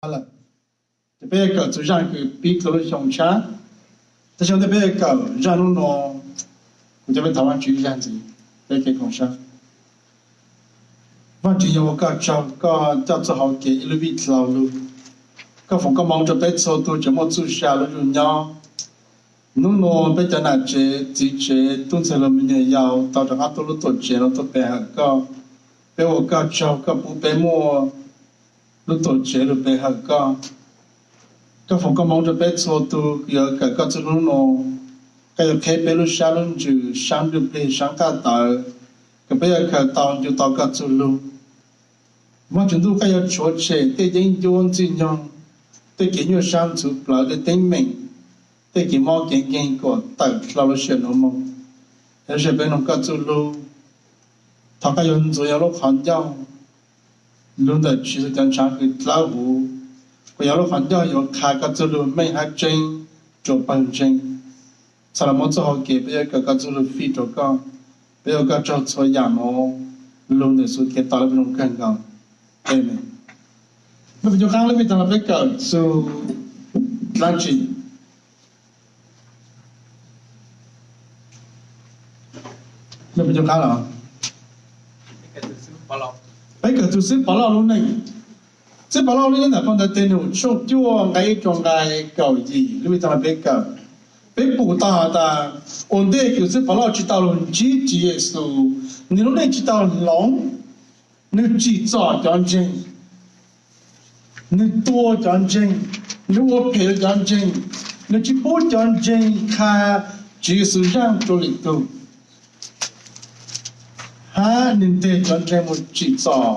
lawm. Ces peb yuav kawm txug zaaj kws pib dlua lub xyoo tshab. Tab sis ua ntej peb yuav kawm zaaj hnub no, kuv coj peb thov Vaajtswv ib zag ntxiv, peb kev koom sab. Vaajtswv, yog ua koj tsaug koj coj txuj hauv kev ib lub vij dlua lug. Koj foom koob moov rua peb txhua tug tseem muaj txuj sa lub zug nyob. Hnub nuav peb cov nam tsev, txiv tsev, tub ntxhais, luag me nyuam yaus tau rov qaab tuaj lub tuam tsev no tuaj pe hawm koj. Peb ua koj tsaug koj pub peb muaj lub tuam tsev lug pe hawm koj. Koj foom koob moov rua peb txhua tug kws yuav kawm koj txuj lug hnub nuav. Koj yuav qheb peb lub sab lub ntsws, saab ntsuj plig, saab nqaj tawv, kws peb yuav kawm tau ncu tau koj txuj lug. Vaajtswv ntuj, koj yuav tshuav tshem tej yeeb ncuab ntxwg nyoog, tej kev nyuaj sab ntxhuv plawv, tej teeb meem, tej kev mob kev nkeeg kuas tawm dlhau lub sij hawm nuav moog. Yog lub sij hawm peb noog koj txuj lug, thov koj yuav ntxuav yog lub qhov ncauj lug ntawm Tswv Yexus cov ntshaav kws dlawb huv, kuas yog lub qhov ncauj yuav qha koj txuj lug meej hab tseeb rua pawg ntseeg. Txhaj le muab txuj hauv kev peb yuav kawm koj txuj lug fij rua koj. Peb ua koj tsaug txhua yaam nuav lug ntawm Yexus Khetos lub npe kawg nkaus. Amees. Mej puas nco qaab lub vij taag los peb kawm txug dlaab tsi? Mej puas nco qaab los? Peb kawm txug xib Povlauj lub neej. Xib Povlauj lub neej ntawm phau ntawv Tes Num tshooj cuaj nqai ib rua nqai kaum yim lub vij taag los peb kawm. Peb pum tau has tas ua ntej kws xib Povlauj tsi tau lug ntsib Tswv Yexus, nwg lub neej tsi tau hloov, nwg tsim txom cov ntseeg, nwg tua cov ntseeg, nwg ua phem rua cov ntseeg, nwg tsi pub cov ntseeg qha Tswv Yexus zaaj rua lwm tug, hab nwg nteg cov ntseeg moog tsim txom,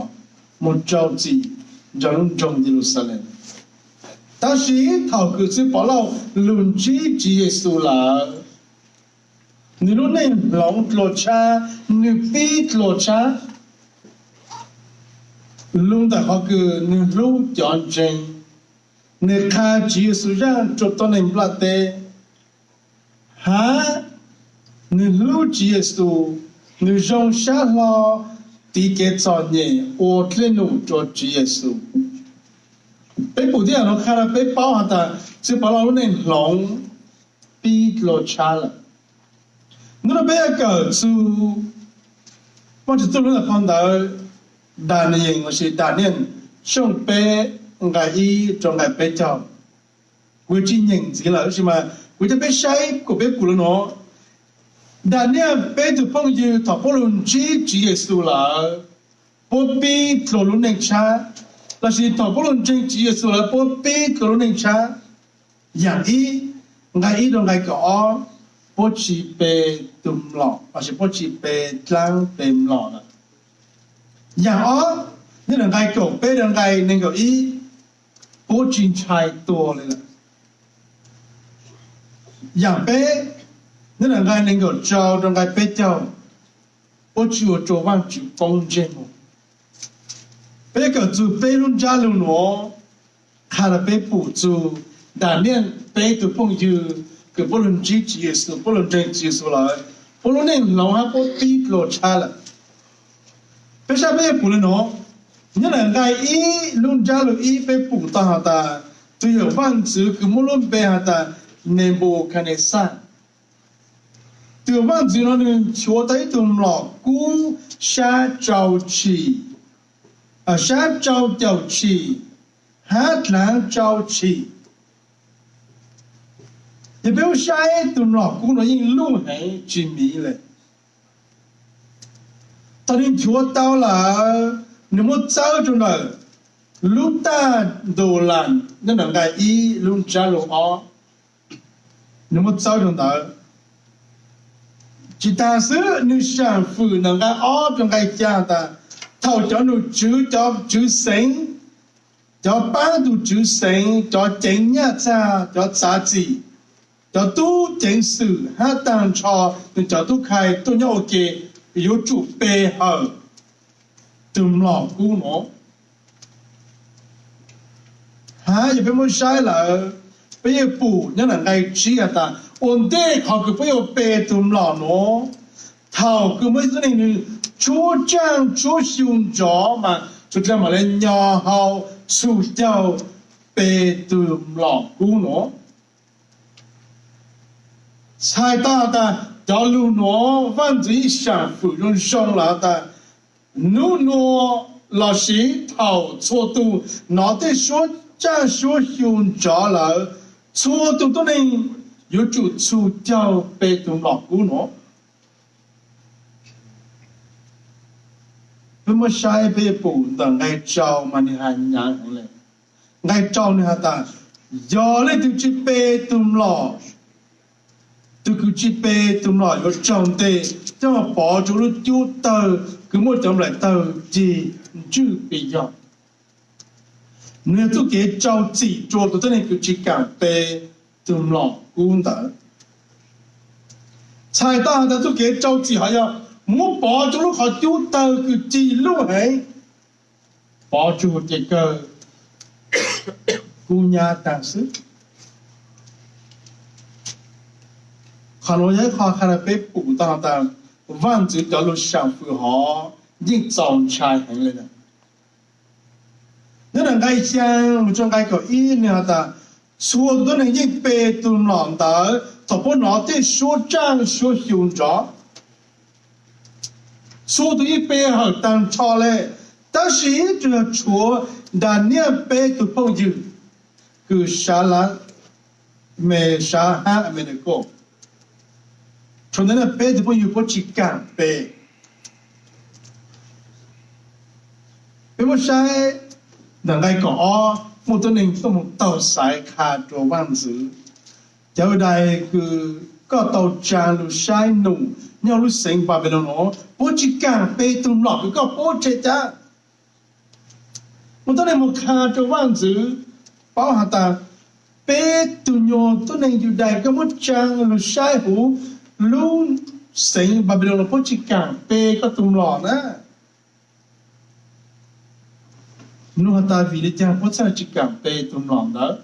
moog rau txim nrug lub nroog Yeluxalees. Tab sis thaum kws xib Povlauj lug ntsib Tswv Yexus lawm, nwg lub neej hloov dlua tshab, nwg pib dlua tshab lug ntawm qhov kws nwg hlub cov ntseeg, nwg qha Tswv Yexus zaaj rua tuab neeg nplaj teb, hab nwg hlub Tswv Yexus, nwg zoo sab hlo tiv kev txom nyem ua dlej num rua Tswv Yexus. Peb pum tej yaam nuav qha rua peb paub has tas xib Povlauj lub neej hloov pib dlua tshab lawm. Nub nuav peb yuav kawm txug Vaajtswv txuj lug ntawm phau ntawv Daniyees los sis Daniyees tshooj peb nqai ib rua nqai peb caug. Kuv tsi nyeem ntxiv lawm tab sis mas kuv coj peb saib kuas peb pum le nuav. Daniyees peb tug phooj ywg thaum puab lug ntsib Tswv Yexus lawm, puab pib dlua lub neej tshab, los sis thaum puab lug ntseeg Tswv Yexus lawm puab pib dlua lub neej tshab. Yaam ib, nqai ib rua nqai kaum ob, puab tsi pe tug mlom los sis puab tsi pe dlaab pe mlom lawm. Yaam ob, nyob ntawm nqai kaum peb rua nqai neeg nkaum ib, puab tsi ntshai tua li lawm. Yaam peb, nyob ntawm nqai neeg nkaum rau rua nqai peb caug, puab tsi ua rua Vaajtswv poob ntsej muag. Peb kawm txug peb lub ntsab lug nuav, qha rua peb pum txug Daniyees peb tug phooj ywg kws puab lug ntsib Tswv Yexus, puab lug ntseeg Tswv Yexus lawm, puab lub neej hloov hab puab pib dlua tshab lawm. Peb saib peb yuav pum le nuav, nyob ntawm nqai ib lub ntsab lug ib peb pum tau has tas, tug yawm vaaj ntxwv kws muaj lub npe has tas Nenpukajnexar. Tug yawm vaaj ntxwv nuav nwg nchuav tau ib tug mlom kub sab rau tshim, sab rau caum tshim, hab dlaav rau tshim. Yog peb muab saib tug mlom kub nuav yeej luj heev tsis miv le. Thaum nwg nchuav tau lawm, nwg muab txawb rua ntawm lub taj Ntulas nyob ntawm nqai ib lub ntsab lug ob. Nwg muab txawb rua ntawd. Tsis taag xwb, nwg saam fwm ntawm nqai ob rua nqai xya tas, thaum cov nom tswv, cov tswv xeev, cov paab tug tswv xeev, cov ceev nyaj txag, cov txav txim, cov tub ceev xwm hab taag nrho nwg cov tub khai tuaj nyob ua ke, yuav tsum pe hawm tug mlom kub nuav. Hab yog peb muab saib lawm, peb yuav pum nyob ntawm nqai tsib has tas, ua ntej qhov kws puab yuav pe tug mlom nuav, thaum kws muaj ib tug neeg nwg tshuab tsaaj tshuab xyu nrov mas txhua dlawg mam le nyo hau txhum caug, pe tug mlom kub nuav. Txhais tau has tas cov lug nuav Vaaj Ntxwv yeej saam fwm zoo zoo lawm has tas nub nua lossis thaum txhua tug nov tej suab tsaaj suab xyu nrov lawm, txhua tug tuab neeg yuav tsum txhus caug pe tug mlom kub nuav. Peb muab saib peb yuav pum ntawm nqai rau mas nwg has nyaav heev le. Nqai rau nwg has tas, yog leej twg tsi pe tug mlom, tug kws tsi pe tug mlom yuav raug nteg coj pov rua lub cub tawg kws muaj cov nplaim tawg cig ntswj pis yog. Nwg yog txuj kev rau txim rua tug tuab neeg kws tsi kaam pe tug mlom kub ntawd. Txhais tau has tas txuj kev rau txim hov yog muab pov rua lub qhov cub tawg kws cig lub heev, pov rua ces kawg kub nyab taag xwb. Qhov nuav yog ib qho qha rua peb pum tau has tas Vaaj Ntxwv cov lug saam fwm hov yeej txaus ntshai heev le. Nyob nram nqai xyaa mus rua nqai kaum ib nwg has tas, txhua tug tuab neeg yeej pe tug mlom ntawd thaum puab nov tej suab tsaaj suab xyu nrov. Txhua tug yeej pe hawm taag nrho le, tab sis tsuas yog tshuav Daniyees peb tug phooj ywg kws Sadrag, Mesas hab Amenankos. Tshuav ntawd peb tug phooj ywg puab tsi kaam pe. Peb muab saib ntawm nqai kaum ob, muaj tuab neeg tuaj moog taug xaiv qha rua Vaaj Ntxwv, cov Yudais kws koj tau tsaa lug saib num nyob lub xeev Npanpiloos nuav, puab tsi kaam pe tug mlom kws koj puab tseg ca. Muaj tuab neeg moog qha rua Vaaj Ntxwv paub has tas, peb tug nyuas tuab neeg Yudais koj muab tsaa lug saib huv lub xeev Npanpiloos nuav puab tsi kaam pe koj tug mlom na. Nug has tas vim le caag puab txhaj tsi kaam pe tug mlom ntawd?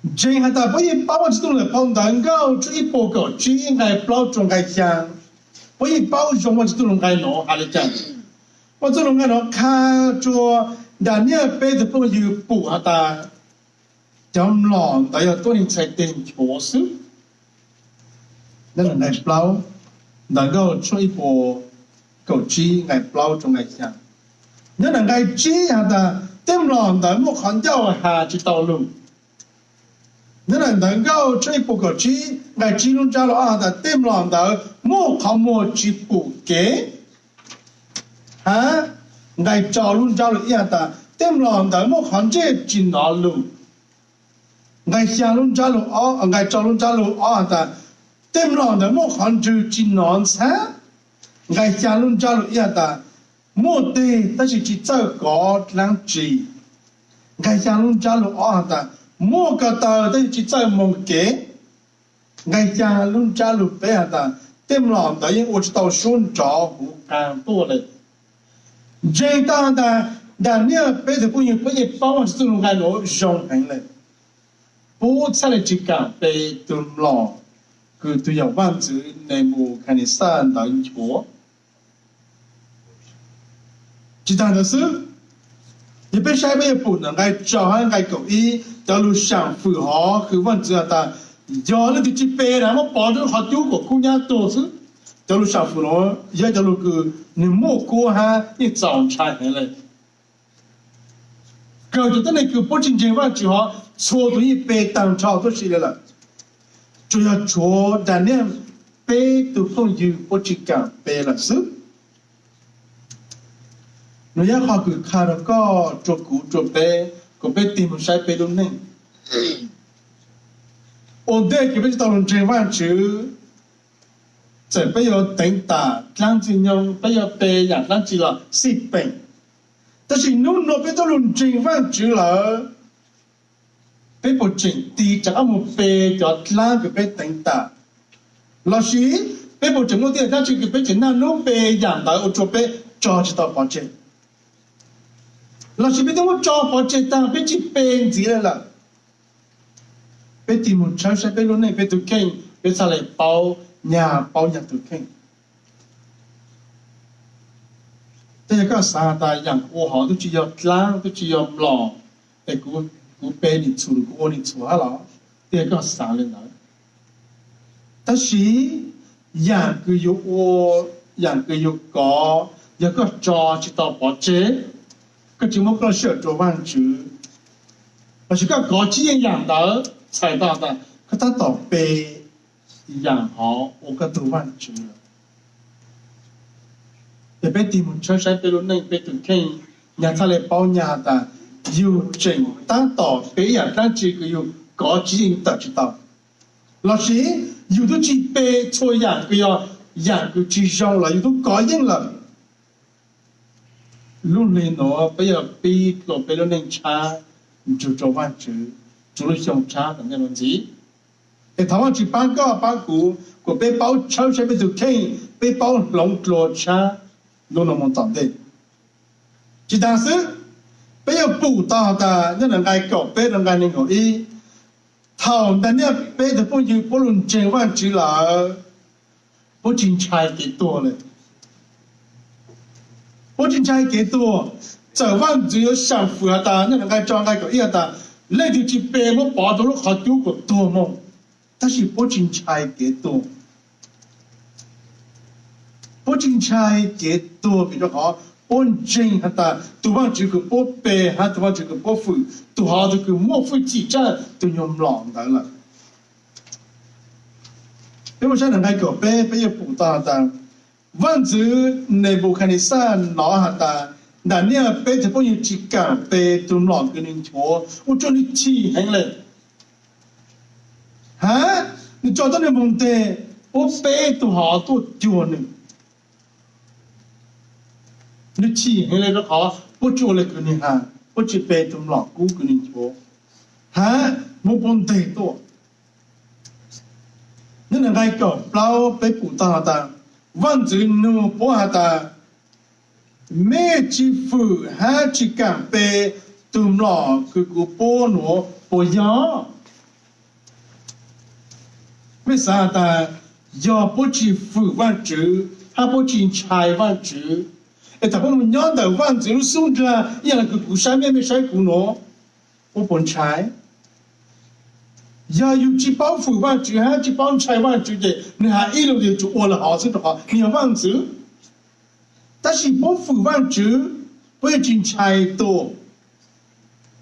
Ntseeg has tas puab yeej paub Vaaj Ntxwv Txojlus phau Ntawv Nkauj tshooj ib puas kaum tsib nqai plaub rua nqai xyaa. Puab yeej paub zoo Vaaj Ntxwv Txojlus nqai nuav has le caag. Vaaj Ntxwv Txojlus nqai nuav qha rua Daniyees peb tug phooj ywg pum has tas cov mlom ntawd yog tuab neeg txhais teg nchuav xwb. Nyob nqai plaub, Ntawv Nkauj tshooj ib puas kaum tsib nqai plaub rua nqai xyaa. Nyob nram nqai tsib has tas tej mlom ntawd muaj qhov ncauj has tsi tau lug. Nyob nram Ntawv Nkauj tshooj ib puas kaum tsib nqai tsib lub ntsab lug ob has tas tej mlom ntawd muaj qhov muag tsi pum kev. Hab nqai rau lub ntsab lug ib has tas tej mlom ntawd muaj qhov ntsej tsi nov lug. Nqai xyaa lub ntsab lug, nqai rau lub ntsab lug ob has tas tej mlom ntawd muaj qhov nrwg tsi nov ntxhab. Nqai xyaa lub ntsab lug ib has tas muaj teg tab sis tsi txawj kov dlaab tsi. Nqai xyaa lub ntsab lug ob has tas muaj ko taw tab sis tsi txawj moog kev. Nqai xyaa lub ntsab lug peb has tas tej mlom ntawd yeej ua tsi tau suab nrov huv qaa tuaj le. Ntseeg tau has tas Daniyees peb tug phooj ywg puab yeej paub Vaaj Ntxwv Txojlus nqai nuav zoo heev le. Puab txhaj le tsi kaam pe tug mlom kws tug yawm vaaj ntxwv Nebukanesaas ntawd nchuav. Tsi taag ntawd xwb, yog peb saib peb yuav pum ntawm nqai rau hab nqai kaum ib cov lug saam fwm hov kws vaaj ntxwv has tas yog leej twg tsi pe na muab pov rua qhov cub kuas kub nyab tuag xwb. Cov lug saam fwm nuav yog cov lug kws nwg muaj kuab hab yeej txaus ntshai heev le. Kawg cov tuab neeg kws puab tsi ntseeg Vaajtswv hov txhua tug yeej pe taag nrho tuab si le lawm, tsuas yog tshuav Daniyees peb tug phooj ywg puab tsi kaam pe lawm xwb. Nuav yog qhov kws qha rua koj, rua kuv, rua peb, kuas peb tig moog saib peb lub neej. Ua ntej kws peb tsi tau lug ntseeg Vaajtswv, txawm peb yuav teev tam dlaab tsi nyoog, peb yuav pe yaam dlaab tsi los xij peem. Tab sis nub nua peb tau lug ntseeg Vaajtswv lawm, peb puas tseem tig rov qaab moog pe cov dlaab kws peb teev tam? Lossis peb puas tseem muaj tej dlaab tsi kws peb tseem naj nub pe yaam ntawd ua rua peb tso tsi tau pov tseg? Lossis peb twb muab tso pov tseg taag peb tsi pe ntxiv le lawm? Peb tig moog tshawb saib peb lub neej peb tug kheej, peb txhaj le paub nyag paub nyag tug kheej. Yog koj xav tas yaam ua hov twb tsis yog dlaab, twb tsis yog mlom, es kuv pe nim txhum, kuv ua nim txhum hab los, yog koj xav le ntawd. Tab sis yaam kws yug ua, yaam kws yug kov, yog koj tso tsis tau pov tseg, koj tsis muab koj lub sij hawm rua Vaajtswv, lossis koj kov tsis yeej yaam ntawd, txhais tau tas koj tab tom pe yaam hov ua koj tug Vaajtswv lawm. Es peb tig moog tshawb saib peb lub neej, peb tug kheej, nyag txhaj le paub nyag tas yug tseem tab tom pe ib yaam dlaab tsi kws yug kov tsis yeej tawm tsis tau, lossis yug twb tsis pe txhua yaam kws yog yaam kws tsis zoo los yug twb kov yeej lawm. Lub hli nuav peb yuav pib dlua peb lub neej tshab nrug rua Vaajtswv, tsuav lub xyoo tshab tom ntej nuav ntxiv. Es thov Vaajtswv paab koj paab kuv kuas peb paub tshawb saib peb tug kheej, peb paub hloov dlua tshab lub nuav moog tom ntej. Tsis taag xwb, peb yuav pum tau has tas nyob ntawm nqai kaum peb rua nqai neeg nkaum ib, thaum Daniel peb tug phooj ywg puab lug ntseeg Vaajtswv lawm, puab tsis ntshai kev tuag le. Puab tsis ntshai kev tuag. Txawm vaaj ntxwv yuav sam fwm has tas nyob ntawm nqai rua nqai kaum ib has tas leej twg tsis pe muab pov rua lub qhov cub kuas tuag moog, tab sis puab tsis ntshai kev tuag. Puab tsis ntshai kev tuag vim rua qhov puab ntseeg has tas tug Vaajtswv kws puab pe hab tug Vaajtswv kws puab fwm, tug hov tug kws muaj fwj chim tshaj tug nyuag mlom ntawd lawm. Peb muaj saib nqai kaum peb, peb yuav pum tau has tas vaaj ntxwv Nebukhadnexar nov has tas Daniel peb tug phooj ywg tsis kaam pe tug mlom kws nwg nchuav, ua rua nwg chim heev le. Hab nwg tso tuab neeg moog nteg, puab peb tug hov tuaj cuag nwg. Nwg chim heev le rua qhov puab tsi ua le kws nwg has, puab tsi pe tug mlom kub kws nwg nchuav, hab muab puab nteg tuaj. Nyob ntawm nqai kaum plaub peb pum tau has tas vaaj ntxwv nug puab has tas mej tsi fwm hab tsi kaam pe tug mlom kws kuv puab nuav puas yog? Mej xaav has tas yog puab tsi fwm Vaajtswv hab puab tsi ntshai Vaajtswv, es thaum puab moog nyob ntawm vaaj ntxwv lub xub nraag ib yaam le kws kuv saib mej, mej saib kuv nuav, puab puas ntshai? Yog yug tsi paub fwm Vaajtswv hab tsi paub ntshai Vaajtswv ces nwg has ib lug yug tsum ua le hov xwb rua qhov nwg yog vaaj ntxwv. Tab sis puab fwm Vaajtswv, puab yuav tsi ntshai tuaj.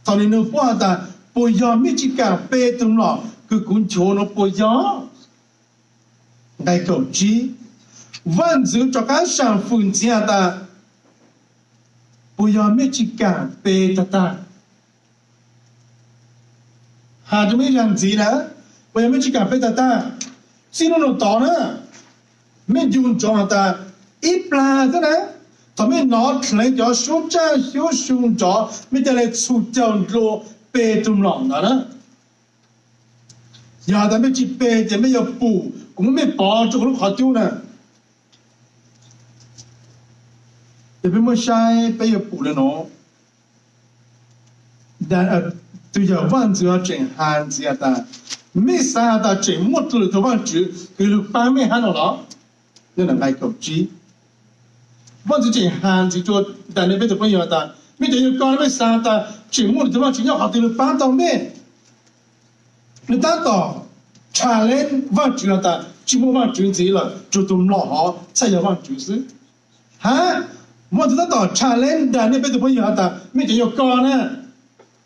Thaum nwg nug puab has tas puas yog mej tsi kaam pe tug mlom kws kuv nchuav nuav puas yog? Nqai kaum tsib, vaaj ntxwv rov qaab sam fwm ntxiv has tas puas yog mej tsi kaam pe tag tag? Has rua mej ib zag ntxiv na, puas yog mej tsi kaam pe tag tag? Txij nub nuav tod na, mej ncu ntsoov has tas ib plag xwb na, thaum mej nov dleev cov suab tsaaj suab xyu nrov mej ca le txhum caug dlua pe tug mlom ntawd na. Yog has tas mej tsi pe ces mej yuav pum kuv muab mej pov rua kuv lub qhov cub na. Ces peb muab saib peb yuav pum le nuav, tug yawm vaaj ntxwv tseem has ntxiv has tas mej xaav has tas tseem muaj dlua lwm tug vaajtswv kws lug paab mej hab no los? Nqai kaum tsib, vaaj ntxwv tseem has ntxiv rua Daniel peb tug phooj ywg has tas mej cov yawg koj, mej xaav has tas tseem muaj lwm tug vaajtswv nyob qhov twg lug paab tau mej? Nwg tab tom challenge vaajtswv has tas tsi muaj vaajtswv ntxiv lawm, tsuas tug mlom hov txhaj yog vaajtswv xwb. Hab vaaj ntxwv tab tom challenge Daniel peb tug phooj ywg has tas mej cov yawg koj na,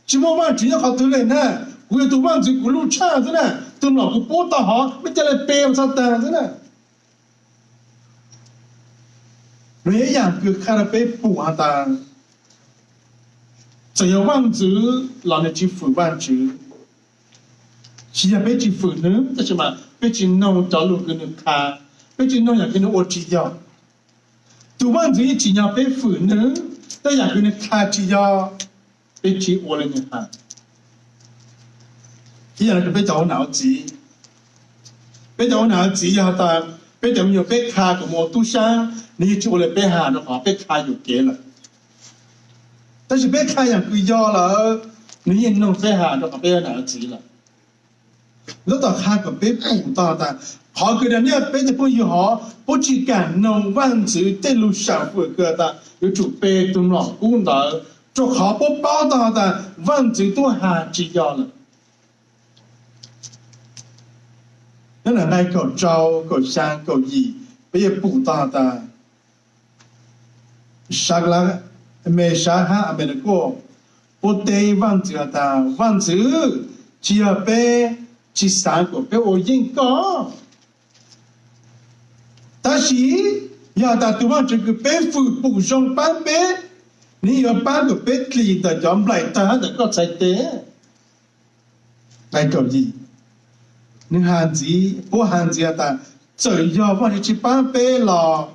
tsi muaj vaajtswv nyob qhov twg le na, kuv yog tug vaaj ntxwv kuv luj tshaj xwb na, tug mlom kuv puab tau hov mej ca le pe ua txha taag xwb na. Nwg yog ib yaam kws qha rua peb pum has tas txawm yog vaaj ntxwv los nwg tsi fwm vaajtswv. Tsi yog peb tsi fwm nwg, tab sis mas peb tsi noog cov lug kws nwg qha, peb tsi noog yaam kws nwg ua tsi yog. Tug vaaj ntxwv yeej tsim nyog peb fwm nwg, tab yaam kws nwg qha tsi yog, peb tsi ua le nwg has. Ib yaam le peb cov ua nam ua txiv, peb cov ua nam ua txiv yog has tas peb cov me nyuam peb qha kom moog ua tub saab, nwg yeej tsi ua le peb has rua qhov peb qha yuam kev lawm. Tab sis peb qha yaam kws yog lawm, nwg yeej noog peb has rua qhov peb ua nam ua txiv lawm. Tab tom qha kom peb pum tau tas qhov kws Daniel peb tug phooj ywg hov puab tsi kam noog vaaj ntxwv tej lug sam fwm kws tas yuav tsum pe tug mlom kub ntawd, rua qhov puab paub tau tas vaaj ntxwv tub has tsi yog lawm. Nyob nqai kaum rau, kaum xyaa, kaum yim, peb yuav pum tau tas Sadrach, Mesach hab Abednego puab teb vaaj ntxwv has tas, vaaj ntxwv, tsi yog peb tsi xaav kom peb ua yeej koj, tab sis yog has tas tug vaajtswv kws peb fwm pum zoo paab peb, nwg yuav paab kom peb dlim ntawm cov nplaim tawg hab ntawm koj txhais tes. Nqai kaum yim, nwg has ntxiv, puab has ntxiv has tas, txawm yog vaajtswv tsi paab peb los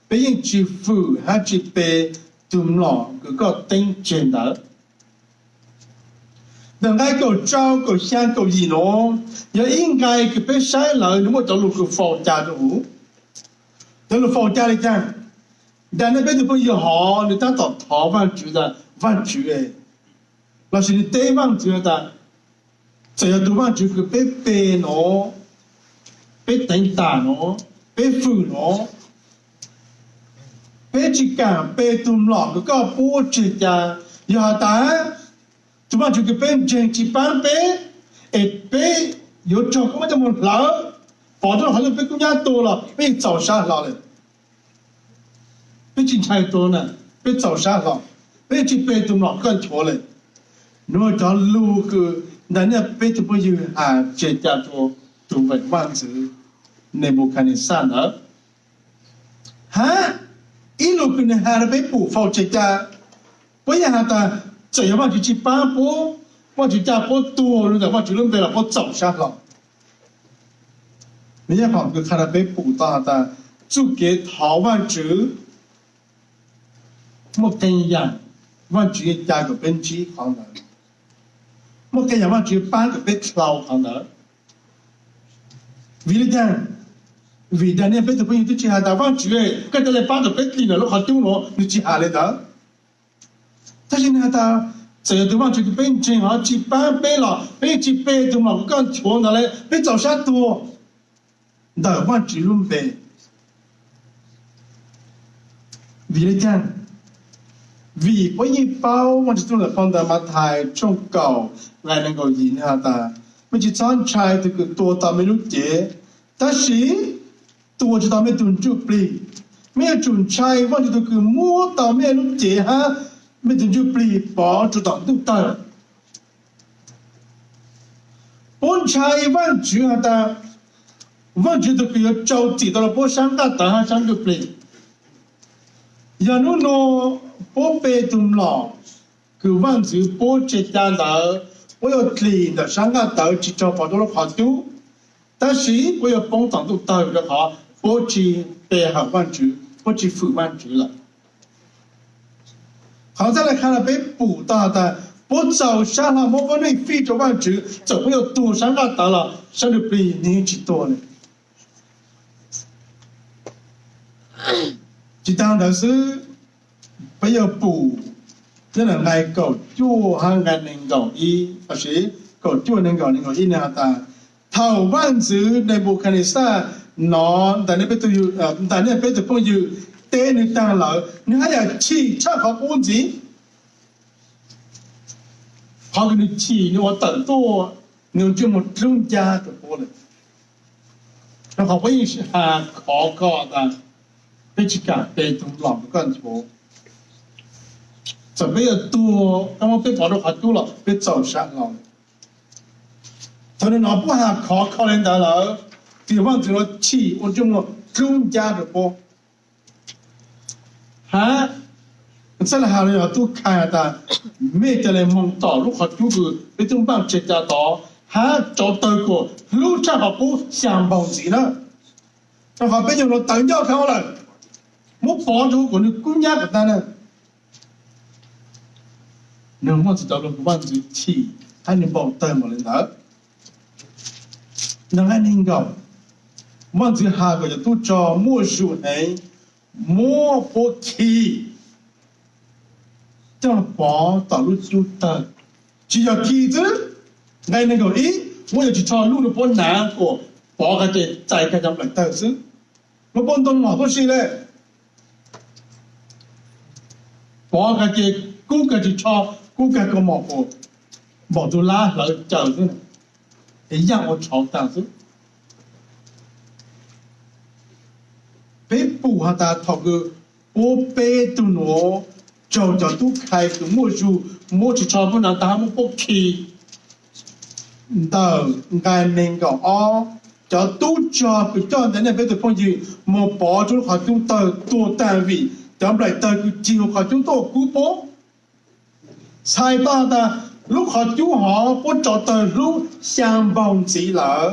peb yeej tsi fwm hab tsi pe tug mlom kws koj teeb tseg ntawd. Ntawm nqai kaum rau, kaum xyaa, kaum yim nuav yog ib nqai kws peb saib lawm nwg muaj cov lug kws faus ca rua huv. Cov lug faus ca le caag? Daniel peb tug phooj ywg hov nwg tab tom thov vaajtswv tas, vaajtswv, lossis nwg teb vaajtswv tas, txawm yog tug vaajtswv kws peb pe nuav, peb teev tam nuav, peb fwm nuav, peb tsi kam pe tug mlom kws koj puab tseg ca, yog has tas tug vaajtswv kws peb ntseeg tsi paab peb, es peb yuav raug koj muab coj moog hlawv, pov rua qhov twg peb kub nyab tuag los peb yeej txaus sab hlo lawm. Peb tsi ntshai tuag na, peb txaus sab hlo, peb yeej tsi pe tug mlom koj nchuav lawm. Nuav cov lug kws Daniel peb tug phooj ywg has tseg ca rua tug vaaj ntxwv Nebukhadnezar ntawd. Hab ib lug kws nwg has rua peb pum faus tseg ca, puab yeej has tas txawm yog vaajtswv tsi paab puab, vaajtswv ca puab tuag lug ntawm vaajtswv lub npe los puab txaus sab hlo. Nwg yeej qhov kws qha rua peb pum tau has tas txuj kev thov vaajtswv muaj qee yaam vaajtswv ca kom peb ntsib qhov ntawd, muaj qee yaam vaajtswv paab kom peb dlhau qhov ntawd. Vim le caag? Vim Daniel peb tug phooj ywg twb tsi has tas vaajtswv, koj ca le paab kom peb dlim ntawm lub qhov cub nuav, nwg tsi has le ntawd. Tab sis nwg has tas txawm yog tug vaajtswv kws peb ntseeg hov tsi paab peb los peb yeej tsi pe tug mlom kws koj nchuav ntawd le, peb txaus sab tuag ntawm vaajtswv lub npe. Vim le caag? Vim puab yeej paub Vaajtswv txuj lug phau ntawv Mathais tshooj kaum nqai nees nkaum yim nwg has tas, mej tsi txhob ntshai tug kws tua tau mej lub cev, tab sis tua tsi tau mej tug ntsuj plig. Mej yuav tsum ntshai Vaajtswv tug kws muab tau mej lub cev hab mej tug ntsuj plig pov rua tom ntuj tawg. Puab ntshai Vaajtswv has tas Vaajtswv tug kws yuav rau txim tau rua puab saab nqaj tawv hab saab ntsuj plig. Yog nub nua puab pe tug mlom kws vaajtswv puab tseg ca ntawd, puab yuav dlim ntawm saab nqaj tawv tsi rau pov rua lub qhov cub, tab sis puab yuav poob tom ntuj tawg rua qhov puab tsi pe hawm Vaajtswv, puab tsi fwm Vaajtswv lawm. Qhov txhaj le qha rua peb pum tau has tas puab txaus sab hlo muab puab neej fij rua Vaajtswv, txawm puab yuav tuag saab nqaj tawv los saab ntsuj plig nwg tsi tuag le. Tsi taag ntawd xwb, peb yuav pum nyob nqai kaum cuaj hab nqai nees nkaum ib, lossis kaum cuaj nees nkaum nees nkaum ib nwg has tas, thaum vaajtswv Nebukhadnezar nov Daniel peb tug phooj ywg teb nwg taag lawm, nwg haj yam chim tshaj qhov qub ntxiv. Qhov kws nwg chim nwg ua tawm tuaj, nwg ua ntsej muag dlub ncaj rua puab lawm. Rua qhov puab yeej has khov kho tas peb tsi kam pe tug mlom kws koj nchuav. Txawm peb yuav tuag, koj muab peb pov rua qhov cub los peb txaus sab hlo. Thaum nwg nov puab has khov kho le ntawd lawm, tus vaajtswv nuav chim ua ntsej muag dlub ncaj rua puab. Hab txhaj le has le yog tub khai has tas, mej ca le moog tom lub qhov cub kws peb tub npaaj tseg ca tod, hab rauv tawg kuas hlub tshaj qhov qub xya npaug ntxiv na. Rua qhov peb nyuas nuav tawv ncauj kawg lawm, muab pov rua huv kuas nwg kub nyab kom tag na. Nwg muaj txug cov lug kws vaajtswv chim hab nwg npau tawg npaum le ntawd. Nqai neeg nkaum, vaajtswv has kom cov tub rog muaj zug heev muab puab khi coj pov tom lub cub tawg. Tsi yog khi xwb, nqai neeg nkaum ib, Muab cov ris tsho lub rau puab hnav kom pov kag ces txais kag cov nplaim tawg xwb. Lub puab ntoo mom tuab si le, pov kag ces kub kag ris tsho, kub kag kaus mom kom npaum tus lab hlawv caws xwb, es yaj ua tshauv tag xwb. Peb pum has tas thaum kws puab peb tug nuav raug cov tub khai kws muaj zug muab ris tsho puab hnav tag muab puab khi ntawm nqai neeg nkaum ob, cov tub rog kws coj ntawm nej peb tug phooj ywg mus pov rua lub qhov cub tawg tuag tag vim cov nplaim tawg kws cig huv qhov cub tuaj kub puab. Txhais tau tas lub qhov cub hov puab rau tawg hlub xyaa npaug ntxiv lawm,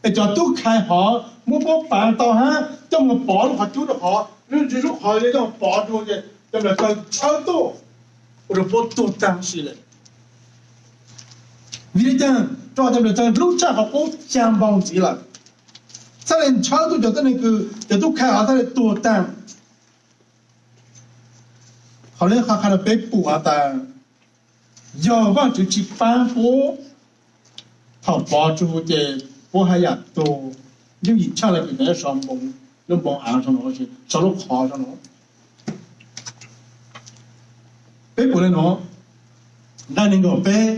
es cov tub khai hov muab puab paav tau hab coj mus pov lub qhov cub rau hov, lub qhov cub coj mus pov rua ces cov nplaim tawg tshawb tuaj ua rau puab tuag tag si lawm. Vim le caag? Rau cov nplaim tawg hlub tshaj qhov qub xyaa npaug ntxiv lawm, txhaj le tshawb tuaj cov tuab neeg kws cov tub khai hov txhaj le tuag tag. Qhov le qhov qha rau peb pum has tas yog Vaajtswv tsi paab puab, thaum pov tsu ces puab haj yam tuag yooj yim tshaj le kws nyob sau lub npoo av sau lub qhov sau no. Peb pum le nuav, nqai neeg nkaum peb,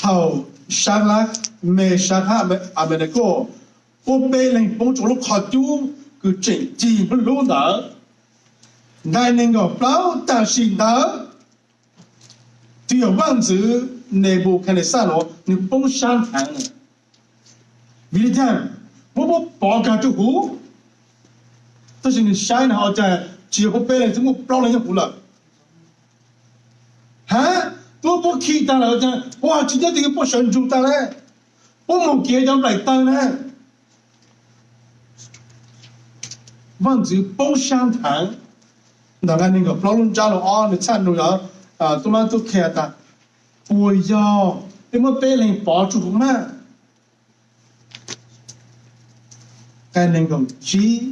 thaum Sadrab, Mesab hab Abenekos, puab peb leeg poob rua lub qhov cub kws tseem cig hlub ntawd. Nqai neeg nkaum plaub, tam sim ntawd twb yog vaaj ntxwv Nenpukajnexaj nuav nwg poob sab nthaav lawm. Vim le caag? Muab puab pov kag rua huv, tab sis nwg saib na ua caag tsi yog puab peb leeg, twb muaj plaub leeg nyob huv lawm. Hab, twb muab puab khi taag lawm ua caag puab tsi nyob twg, puab sawv ntsug taag le, puab moog kev cov nplaim tawg na. Vaaj ntxwv poob sab nthaav. Ntawm nqai neeg nkaum plaub lub ntsab lug ob nwg txhaj nug yog tub mab tub qhe tas, puas yog peb muab peb leeg pov tsu huv mas? Nqai neeg nkaum tsib,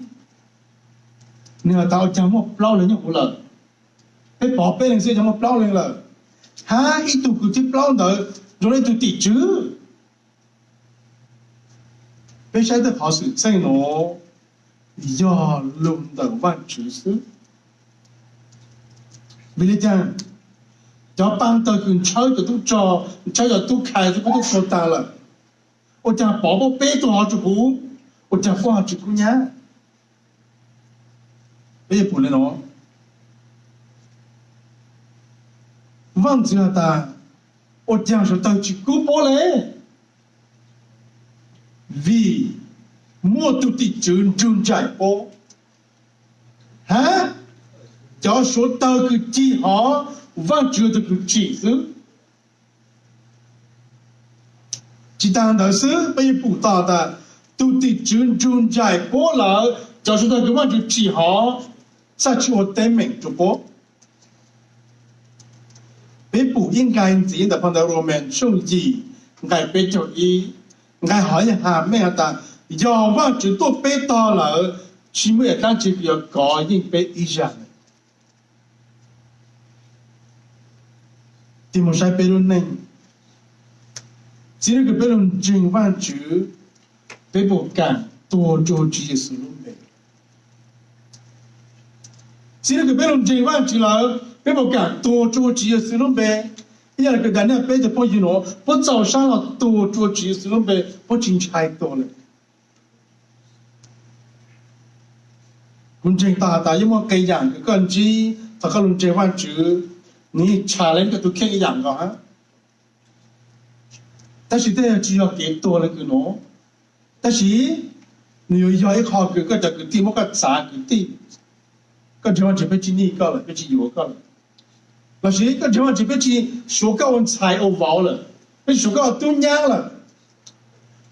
nwg has tas ua caag muaj plaub leeg nyob huv lawm, peb pov peb leeg xwb ua caag muaj plaub leeg lawm, hab ib tug kws thib plaub ntawd zoo le ib tug tim tswv. Peb saib tej qhov xwm txheej nuav yog lug ntawm Vaajtswv xwb. Vim le caag? Cov paab tawg kws ntshawb cov tub rog, ntshawb cov tub khai xwb puab tub tuag taag lawm, ua caag pov puab peb tug hov tsu huv, ua caag puab ho tsi kub nyab? Peb pum le nuav, Vaaj ntxwv has tas ua caag suav tawg tsi kub puab le? Vim muaj tug tim tswv nrug nraim puab, hab cov suav tawg kws cig hov Vaajtswv tug kws tsim xwb. Tsi taag ntawd xwb, peb yeej pum tau tas tug tim tswv nrug nraim puab lawm, cov suav tawg kws Vaajtswv tsim hov txhaj tsi ua teeb meem rua puab. Peb pum ib nqai ntxiv ntawm phau ntawv Roman tshooj yim nqai peb caug ib, nqai hov yeej has meej has tas yog Vaajtswv tuaj peb tog lawm, tsi muaj ib yam dlaab tsi kws yuav kov yeej peb ib zag. Tig mus saib peb lub neej, txij le kws peb lug ntseeg Vaajtswv, peb puas kaam tuag rua Tswv Yexus lub npe? Txij le kws peb lug ntseeg Vaajtswv lawm, peb puas kaam tuag rua Tswv Yexus lub npe? Ib yam le kws Daniyees peb tug phooj ywg nuav, puab txaus sab lug tuag rua Tswv Yexus lub npe, puab tsi ntshai tuag le. Kuv ntseeg tau has tas yeej muaj qee yaam kws koj ntsib thaum koj lug ntseeg Vaajtswv, nwg yeej challenge koj tug kheej ib yaam nkaus hab. Tab sis tej tsi yog kev tuag le kws nuav, tab sis nwg yuav yog ib qho kws koj cov kwv tij muab koj txav kwv tij, koj ntseeg Vaajtswv peb tsi nij koj lawm, peb tsi yuav koj lawm, lossis koj ntseeg Vaajtswv peb tsi suav koj ua ntxhais ua vauv lawm, peb tsi suav koj ua tub nyab lawm.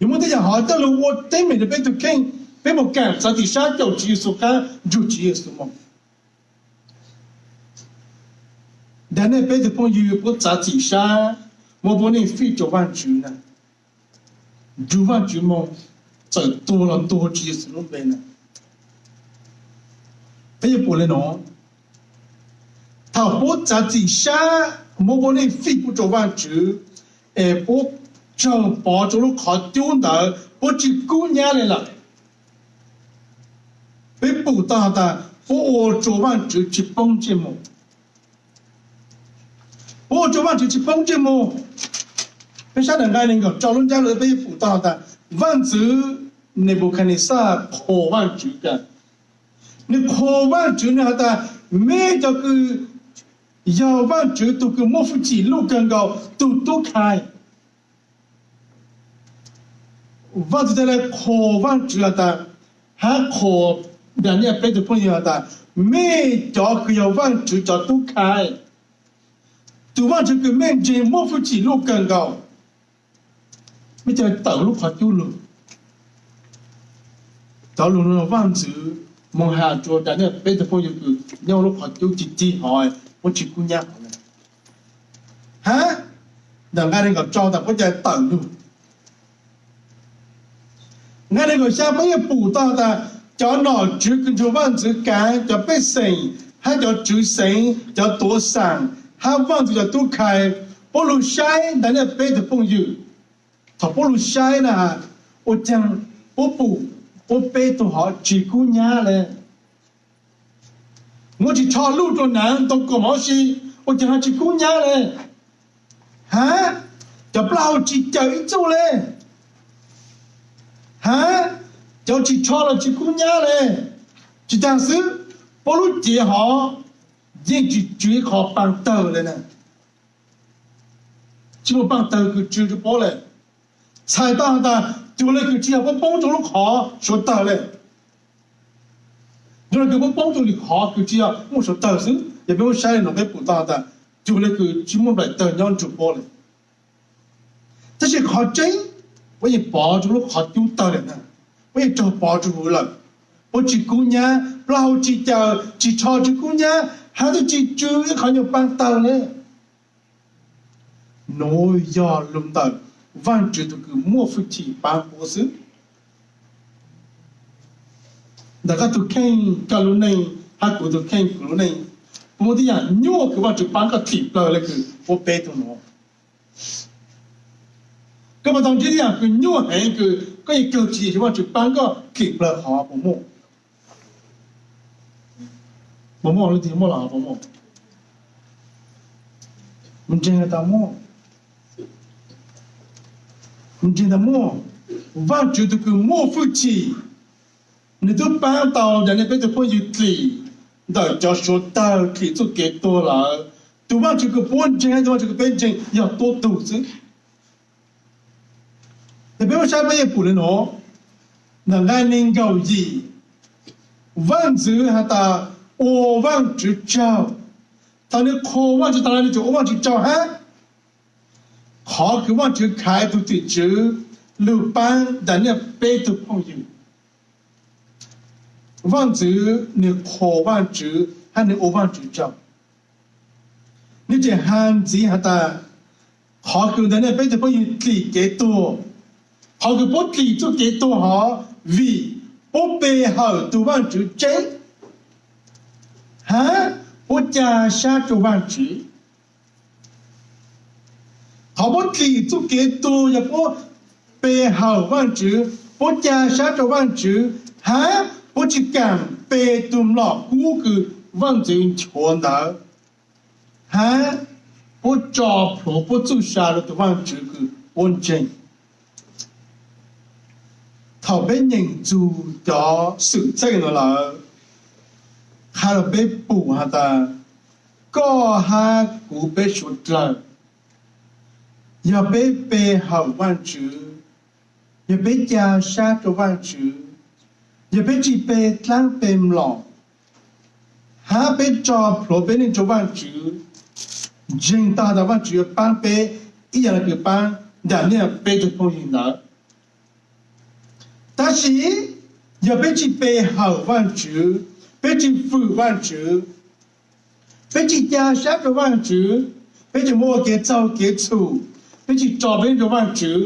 Yuav muaj tej yaam hov coj lug ua teeb meem rua peb tug kheej, peb puas kaam txav txim sab caum Tswv Yexus qab nrug Tswv Yexus moog? Daniyees peb tug phooj ywg puab txav txim sab muab puab neej fij rua Vaajtswv na, nrug Vaajtswv moog, txawm tuag los tuag Tswv Yexus lub npe na. Peb yuav pum le nuav, thaum puab txav txim sab muab puab neej fij pub rua Vaajtswv, es puab tsaug pov rua lub qhov cub ntawd puab tsi kub nyab le lawm. Peb pum tau has tas puab ua rua Vaajtswv tsi poob ntsej muag. Puab ua rua Vaajtswv tsi poob ntsej muag. Peb saib ntawm nqai neeg nkaum rau lub ntsab lus peb pum tau has tas Vaajtswv Nenpukajnexaj qhuas Vaajtswv kawg. Nwg qhuas Vaajtswv, nwg has tas meb cov kws yog Vaajtswv tug kws muaj fwj chim luj kawg nkaus tug tub khai. Vaajtswv txhad le qhuas Vaajtswv has tas, hab qhuas Daniel peb tug phooj ywg has tas mej cov kws yog Vaajtswv cov tub khai, tug Vaajtswv kws mej ntseeg muaj fwj chim luj kawg nkaus, mej ca tawm lub qhov cub lug. Cov lug nuav Vaajtswv moog has rua Daniel peb tug phooj ywg kws nyob lub qhov cub cig cig hov, puab tsi kub nyab hov le. Hab ntawm nqai neeg nkaum rau tas puab ca tawm lug. Nqai neeg nkaum xya puab yeej pum tau tas cov nom tswv kws nrug Vaajtswv kaav, cov pej xeem hab cov tswv xeev, cov tuav xaam hab Vaajtswv cov tub khai, puab lug saib Daniel peb tug phooj ywg. Thaum puab lug saib na, ua caag puab pum puab peb tug hov tsi kub nyab le? Muab ris tsho luj rua naav ntoo kuam mov si, ua caag hov tsi kub nyab le? Hab cov plaub hau tsi caws ib txuj le? Hab cov ris tsho los tsi kub nyab le? Tsi taag xwb, puab lub cev hov yeej tsi tsw ib qho paaj tawg le na. Tsi muaj paaj tawg kws tsw rua puab le. Txhais tau has tas cuag le kws tsi yog puab poob rua lub qhov suav tawg le. Cuag le kws puab poob rua lwm qhov kws tsi yog muaj suav tawg xwb, yog peb muab saib le nuav peb pum tau has tas cuag le kws tsi muaj nplaim tawg nyob nrug puab le. Tab sis qhov tseeb, puab yeej pov rua lub qhov cub tawg le na, puab yeej raug pov rua huv lawm. Puab tsi kub nyab, plaub hau tsi caws, ris tsho tsi kub nyab, hab twb tsi tsw ib qho nyuag paaj tawg le. Nuav yog lug ntawm Vaajtswv tug kws muaj fwj chim paab puab xwb. Ntawm koj tug kheej koj lub neej hab kuv tug kheej kuv lub neej, puab muaj tib yaam nyuaj kws Vaajtswv paab koj thim plawg le kws puab peb tug nuav. Koj puas tau ntsib tib yaam kws nyuaj heev kws koj yeej kawg tsi yeej Vaajtswv paab koj thim plawg hov? Puas muaj? Puas muaj lub tug muaj los puas muaj? Ntseeg tas muaj. Ntseeg tas muaj. Vaajtswv tug kws muaj fwj chim, nwg tub paab tau Daniel peb tug phooj ywg thim ntawm cov suav tawg, thim txuj kev tuag lawm. Tug Vaajtswv kws puab ntseeg, tug Vaajtswv kws peb ntseeg yog tuab tug xwb. Es peb muab saib peb yeej pum le nuav, ntawm nqai neeg nkaum yim, Vaajtswv has tas ua Vaajtswv tsaug. Thaum nwg qhuas Vaajtswv tas le nwg tseem ua Vaajtswv tsaug hab. Qhov kws Vaajtswv khaiv tug tim tswv lug paab Daniel peb tug phooj ywg, Vaajtswv nwg qhuas Vaajtswv hab nwg ua Vaajtswv tsaug. Nwg tseem has ntxiv has tas, qhov kws Daniel peb tug phooj ywg thim kev tuag, qhov kws puab thim txuj kev tuag hov vim puab pe hawm tug Vaajtswv tseeb hab puab ca sab rua Vaajtswv. Qhov puab thim txuj kev tuag yog puab pe hawm Vaajtswv, puab ca sab rua Vaajtswv, hab puab tsi kaam pe tug mlom kub kws Vaajtswv nchuav ntawd, hab puab tso plhuav puab txuj sa rua tug Vaajtswv kws puab ntseeg. Thaum peb nyeem txug cov xwm txheej nuav lawm, qha rua peb pum has tas, koj hab kuv peb suav dlawg, yog peb pe hawm Vaajtswv, yog peb ca sab rua Vaajtswv, yog peb tsi pe dlaab pe mlom, hab peb tso plhuav peb neej rua Vaajtswv, ntseeg tau has tas Vaajtswv yuav paab peb ib yaam le kws paab Daniel peb tug phooj ywg ntawd. Tab sis yog peb tsi pe hawm Vaajtswv, peb tsi fwm Vaajtswv, peb tsi ca sab rua Vaajtswv, peb tsi muaj kev txaug kev txhum, peb tsi tso peb neej rua Vaajtswv,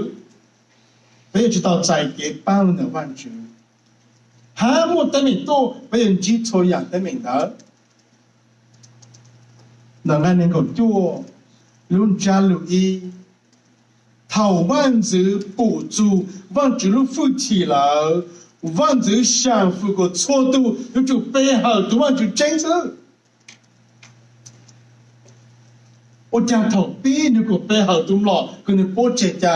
peb yuav tsi tau txais kev paab lug ntawm Vaajtswv, hab muaj teeb meem tuaj peb yuav ntsib txhua yaam teeb meem ntawd. Ntawm nqai neeg nkaum cuaj lub ntsab lug ib, Thaum vaj ntxwv pum txug Vaajtswv lub fwj chim lawm, vaj ntxwv sam fwm kom txhua tug yuav tsum pe hawm tug Vaajtswv tseeb xwb. Ua caag thaum pib nwg kuj pe hawm tug mlom kws nwg puab tseg ca,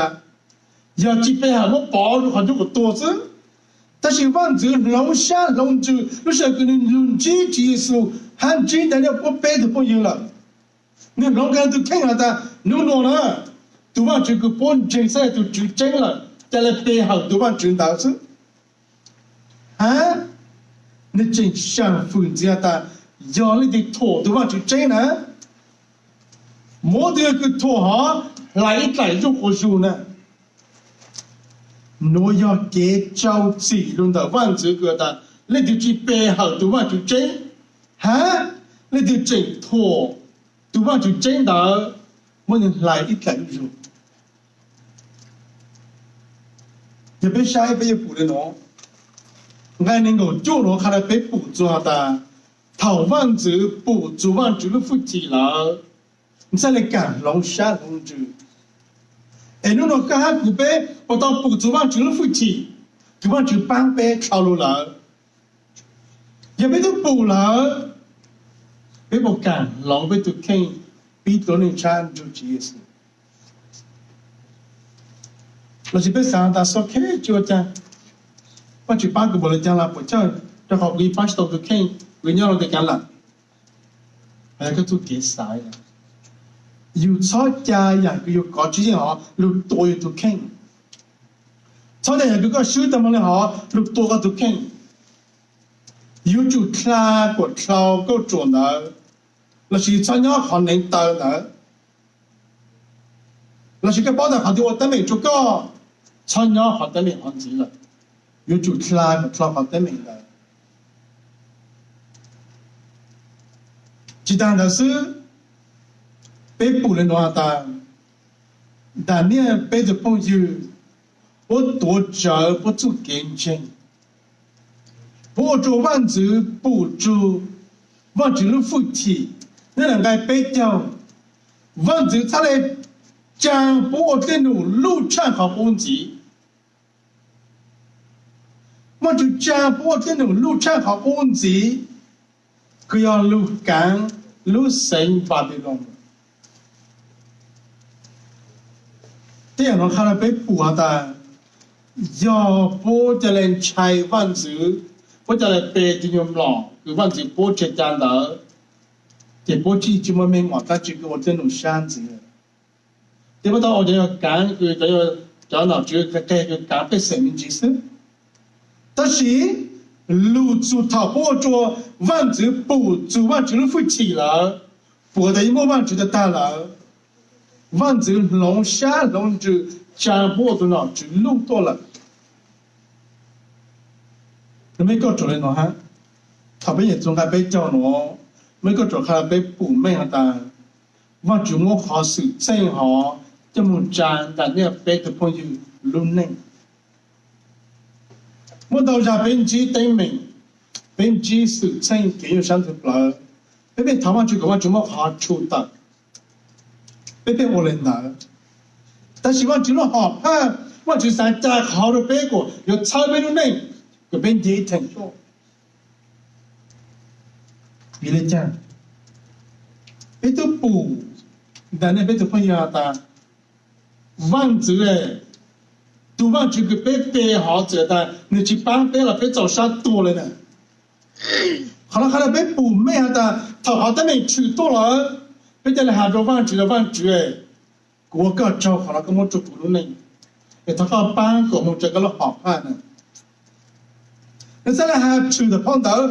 yog tsi pe hawm muab pov rua qhov ncauj kom tuag xwb. Tab sis vaj ntxwv hloov sab hloov ntsws lub sij hawm kws nwg lug ntsib Tswv Yexus hab ntsib ntawm nej puab peb tug phooj ywg lawm. Nwg hloov kag tug kheej has tas nub nua na, tug Vaajtswv kws puab ntseeg xwb yog tug Tswv tseeb lawm, ca le pe hawm tug Vaajtswv ntawd xwb. Hab nwg tseem sam fwm ntxiv has tas yog leej twg thuam tug Vaajtswv tseeb na, muab tug kws thuam hov hlais ib dlaim zuj quas zug na. Nuav yog kev rau txim lug ntawm vaj ntxwv kws tas leej twg tsi pe hawm tug Vaajtswv tseeb, hab leej twg tseem thuam tug Vaajtswv tseeb ntawd, muab nwg hlais ib dlaim zuj zug. Yog peb saib peb yuav pum le nuav, nqai neeg nkaum cuaj nuav qha rua peb pum txug has tas thaum vaj ntxwv pum txug Vaajtswv lub fwj chim lawm, txhaj le kaam hloov sab hloov ntsws. Es nub nua koj hab kuv peb puas tau pum txug Vaajtswv lub fwj chim kws Vaajtswv paab peb dlhau lug lawm? Yog peb tub pum lawm, peb puas kaam hloov peb tug kheej pib dlua neej tshab nrug Tswv Yexus? Lossis peb xaav tas xub kheej tsi ua caag, Vaajtswv paab kuv npaum le caag los puas coj, rua qhov kuv yeej paab tsi tau tug kheej, kuv nyob rua tes kaav lam. Koj txuj kev xaiv, yug txhob ca yaam kws yug kov tswv yeej hov lug tua yug tug kheej. Txhob ca yaam kws koj swb tag moog le hov lug tua koj tug kheej. Yuav tsum dlha kuas dlhau kauj ruam ntawd, lossis txhob nyob qhov neev taw ntawd. Lossis koj paub tas qhov twg ua teeb meem rua koj, txhob nyob qhov teeb meem hov ntxiv lawm, yuav tsum dlha kuas dlhau qhov teeb meem ntawd. Tsi taag ntawd xwb, peb pum le nuav has tas Daniyees peb tug phooj ywg puab tuav rawv puab txuj kev ntseeg, puab ua rua vaaj ntxwv pum txug Vaajtswv lub fwj chim. Nyob ntawm nqai peb caug, vaaj ntxwv txhaj le tsaa puab ua dlej num luj tshaaj qhov qub ntxiv. Vaaj ntxwv tsaa puab ua dlej num luj tshaaj qhov qub ntxiv, kws yog lug kaav lub xeev Npanpiloos. Tej zaam nuav qha rua peb pum has tas, yog puab ca le ntshai vaaj ntxwv, puab ca le pe tug nyuas mlom kws vaaj ntxwv puab tseg ca ntawd, ces puab tsi tsi muaj meej mom dlaab tsi kws ua dlej num sab ntxiv. Ces puab tau ua cov yog kaav kws cov, cov nom tswv qe kws kaav pej xeem me ntsis xwb. Tab sis lug txug thaum puab ua rua vaaj ntxwv pum txug Vaajtswv lub fwj chim lawm, pum tas yeej muaj Vaajtswv tag tag lawm, vaaj ntxwv hloov sab hloov ntsws tsaa puab ua tug nom tswv luj tuaj lawm. Nws muaj ib kauj ruam le nuav hab, thaum peb nyeem txug nqai peb caug nuav, muaj ib kauj ruam qha rua peb pum meej has tas, Vaajtswv muab qhov xwm txheej hov coj moog tsaa Daniyees peb tug phooj ywg lub neej. Muaj ntau zag peb ntsib teeb meem, peb ntsib xwm txheej kev nyuaj sab ntxwv plawv, peb pheej thov Vaajtswv kom Vaajtswv muab qhov tshu tawm, peb pheej ua le ntawd. Tab sis Vaajtswv lub hom phaj, Vaajtswv xaav ca qhov rua peb kuas yuav txhawb peb lub neej, kuas peb nce theem tuaj. Vim le caag? Peb tub pum ntawm nej peb tug phooj ywg has tas, vaaj ntxwv, tug vaaj ntxwv kws peb pe hov txawm tas nws tsis paab peb los peb txaus sab tuag le na. Qhov no qha rua peb pum meej has tas thaum qhov teeb meem tshwm tuaj lawm, peb ca le has rua vaaj ntxwv tas vaaj ntxwv, kuv ua koj tsaug qhov no koj muab rua kuv lub neej, es thov koj paab kuas moog rua koj lub hom phaj na. Nws txhaj le has tshwm tawm phau ntawv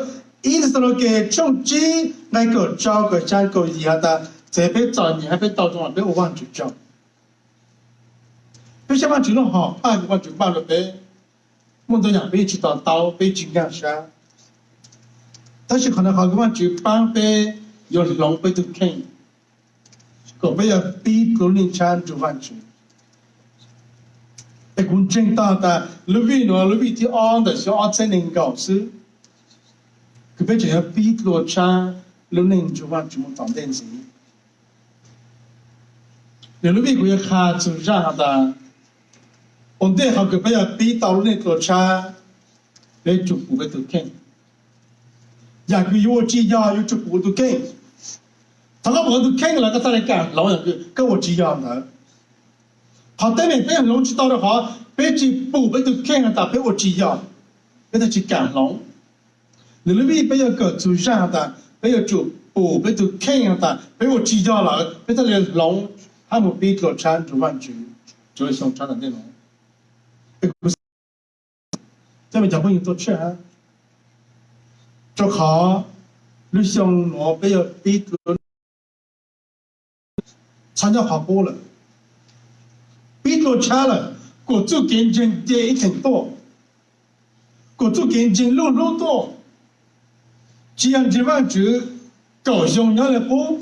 Ib Texalaunikes tshooj tsib nqai kaum rau kaum xya kaum yim has tas, txawm peb txom nyem hab peb tau zoo los peb ua vaaj ntxwv tsaug. Peb saib vaaj ntxwv lub hom phaj kws vaaj ntxwv npaj rua peb, muaj ntau yaam peb yeej tsis to taub, peb tsis nkaag sab. Tab sis qhov no qhov kws vaaj ntxwv paab peb yuav hloov peb tug kheej, kom peb yuav pib dlua neej tshab nrug vaaj ntxwv. Es kuv ntseeg tau tas lub vij nuav lub vij thib ob ntawm xyoo ob txheeb neeg nkaum xwb, kws peb tseem yuav pib dlua tshab lub neej nrug vaaj ntxwv moog tom ntej ntxiv. Nws lub vij kuv yuav qha txug zaaj has tas, ua ntej qhov kws peb yuav pib tau lub neej dlua tshab, peb tsum pum peb tug kheej. Yam kws yuav ua tsis yog yuav tsum pum tug kheej. Thaum koj pum tug kheej lawm koj txhaj le kaam hloov yam kws koj ua tsis yog ntawd. Qhov teeb meem peb hloov tsis tau rua qhov peb tsis pum peb tug kheej has tas peb ua tsis yog, peb txhaj tsis kaam hloov. Nws lub vij peb yuav kawm txug zaaj has tas peb yuav tsum pum peb tug kheej has tas peb ua tsis yog lawm peb txhaj le hloov hab moog pib dlua tshab nrug Vaajtswv rua xyoo tshab tom ntej nuav. Cov phooj ywg tuaj tshiab hab, rua qhov lub xyoo nuav peb yuav pib dlua, txhob nyob qhov qub lawm, pib dlua tshab lawm, kuas txuj kev ntseeg ce ib theem tuaj, kuas txuj kev ntseeg luj hlub tuaj. Tsis yog ntseeg Vaajtswv kaum xyoo nyob le qub,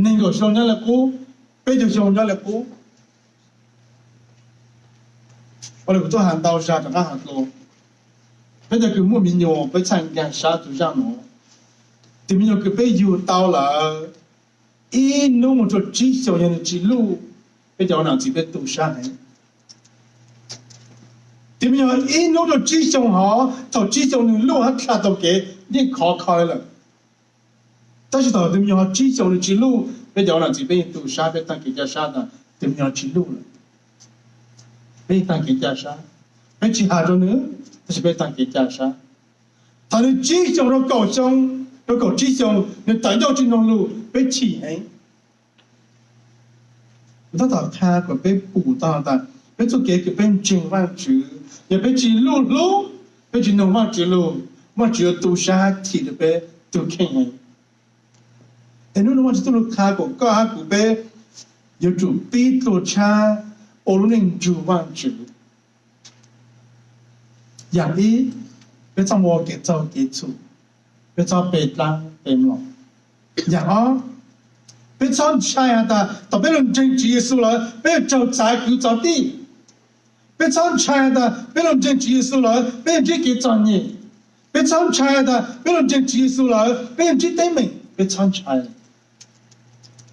neeg nkaum xyoo nyob le qub, peb caug xyoo nyob le qub. Ua le kuv tuaj has ntau zag rov qab has dlua, peb cov kws muaj me nyuam peb txhaj nkaag sab tug zaaj nuav. Tus me nyuam kws peb yug tau lawm ib hnub moog rua tsib xyoos yog nwg tsis luj, peb cov ua nam txiv peb tu sab heev. Tus me nyuam ib hnub rua tsib xyoos hov, thaum tsib xyoos nwg luj hab dlha tau kev yeej khov kho lawm. Tab sis thaum tus me nyuam ho tsib xyoos nwg tsis luj, peb cov ua nam txiv peb yeej tu sab, peb taag kev ca sab tas tus me nyuam tsis luj lawm. Peb yeej taag kev ca sab, peb tsis has rua nwg, tab sis peb taag kev ca sab. Thaum nwg tsib xyoos rua kaum xyoo, rua kaum tsib xyoos nwg tawm ncauj tsi noog lug, peb chim heev. Kuv tab tom qha kuas peb pum tau tas peb txuj kev kws peb ntseeg Vaajtswv, yog peb tsis luj hlub, peb tsis noog Vaajtswv lug, Vaajtswv yuav tu sab chim rua peb tug kheej heev. Es nub nua Vaajtswv txuj lug qha kuas koj hab kuv peb yuav tsum pib dlua tshab ua lub neej nrug Vaajtswv. Yaam ib, peb txhob muaj kev txaug kev txhum, peb txhob pe dlaab pe mlom. Yaam ob, peb txhob ntshai has tas thaum peb lug ntseeg Tswv Yexus lawm peb yuav raug txav kwv txav tij. Peb txhob ntshai has tas peb lug ntseeg Tswv Yexus lawm peb yuav ntsib kev txom nyem. Peb txhob ntshai has tas peb lug ntseeg Tswv Yexus lawm peb yuav ntsib teeb meem. Peb txhob ntshai.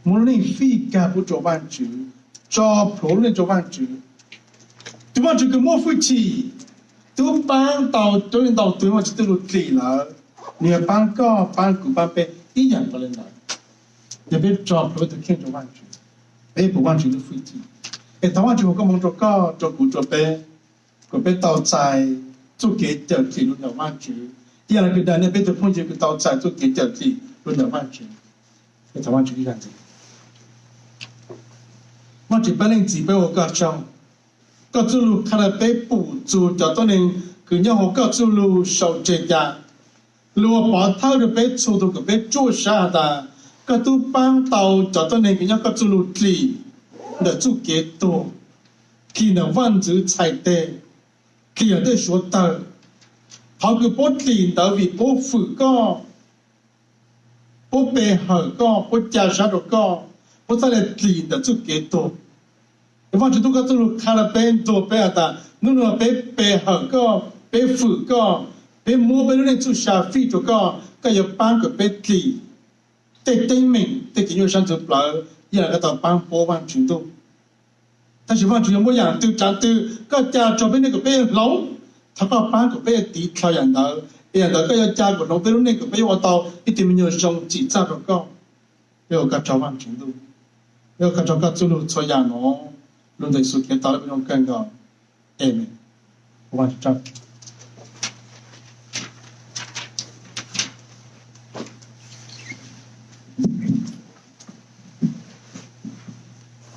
Muaj lub neej fij kag pub rua Vaajtswv, tso plhuav lub neej rua Vaajtswv. Tus Vaajtswv kws muaj hwj chim, tub paab tau coob leej ntau tug Vaajtswv txuj lug dlim lawm, nwg yuav paab koj, paab kuv, paab peb ib yaam nkaus le ntawd. Yog peb tso plhuav peb tug kheej rua Vaajtswv, peb pum Vaajtswv lub hwj chim. Es thov Vaajtswv foom koob moov rua koj, rua kuv, rua peb, kuas peb tau txais txuj kev cawm dlim lug ntawm Vaajtswv ib yaam le kws Daniyeeb peb tug phooj ywg kws tau txais txuj kev cawm dlim lug ntawm Vaajtswv. Thov Vaajtswv ib zag ntxiv. Vaajtswv, peb Leej Txiv, peb ua koj tsaug. Koj txuj lug qha le peb pum txug cov tuab neeg kws nyob huv koj txuj lug sau tseg ca. Lug ua pov thawj rua peb txhua tug kom peb tsuaj sab has tas koj tub paab tau cov tuab neeg kws nyob koj txuj lug dlim ntawm txuj kev tuag, dlim ntawm vaaj ntxwv txhais teg, dlim ntawm tej suav tawg. Qhov kws puab dlim ntawd vim puab fwm koj, puab pe hawm koj, puab ca sab rua koj, puab txhaj le dlim ntawm txuj kev tuag. Vaajtswv tub, koj txuj lug qha le peb ntuag peb has tas nub nua peb pe hawm koj, peb fwm koj, peb muab peb lub neej txuj sa fij rua koj, koj yuav paab kom peb dlim tej teeb meem, tej kev nyuaj sab ntxwv plawv ib yaam le koj tau paab puab, Vaajtswv Ntuj. Tab sis Vaajtswv, yuav muaj yaam twg tsaav twg koj ca rua peb neej kom peb hloov, thov koj paab kom peb tiv dlhau yaam ntawd, yaam ntawd koj yuav ca kom hloov peb lub neej kom peb yuav ua tau ib tug me nyuam zoo tsim txaj rua koj. Peb ua koj tsaug Vaajtswv Ntuj, peb ua koj tsaug koj txuj lug txhua yaam nuav, lug ntawm Yexus Khetos lub npe zoo kawg nkaus. Amees.